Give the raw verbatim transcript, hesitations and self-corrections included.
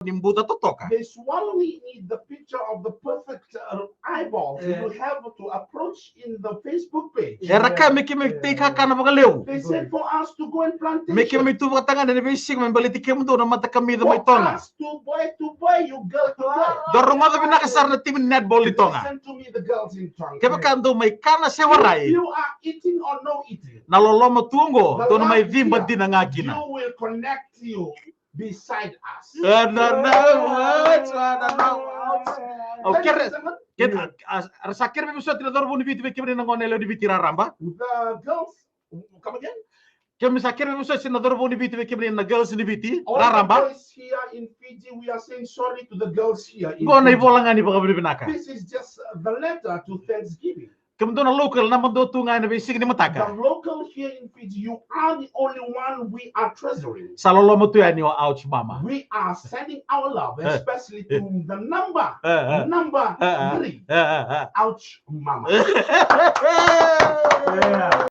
ni buca totoka. They swallowing in the picture of the perfect uh, eyeball. Yeah. You have to approach in the Facebook page. Era kaya me keimami tei kakana vakalevu. They said for us to go and plantation. Me keimami tu vakatagane ena veisiga me baleti kemudou na matakamica mai For Toga. Us to buy, to buy you girl, to buy. Dou rogoca vinaka sara na timi ni netball ni Toga. Listen to me, the girls in Tonga. Kevaka dou mai kana se warai, You are eating or no eating. Na loloma tu oqo, The dou na mai love ciba here, dina ga kina. You will connect you beside us. Eh, na, na, ouch, ah, na, na, ouch. Au Ladies kere, and gentlemen, kere, a, a, ra sa kere me vosoti na cauravou ni Viti vei kemuni na gone yalewa ni Viti raraba. The girls, come again? Kemuni sa kere me vosoti na cauravou ni Viti vei kemuni na girls ni Viti All the raraba. Boys here in Fiji, we are saying sorry to the girls here in Qo na Fiji. Ivolagani vakavinavinaka. This is just uh, the letter to Thanksgiving. Kemudou na local, na madou tu ga ena veisiga ni The mataka. Local here in Fiji, you are the only one we are treasuring. Sa loloma tu yani o ouch mama. We are sending our love, Eh. Especially to the number, Eh, eh. Number Eh, eh. three. Eh, eh, eh. Ouch, mama. Yeah.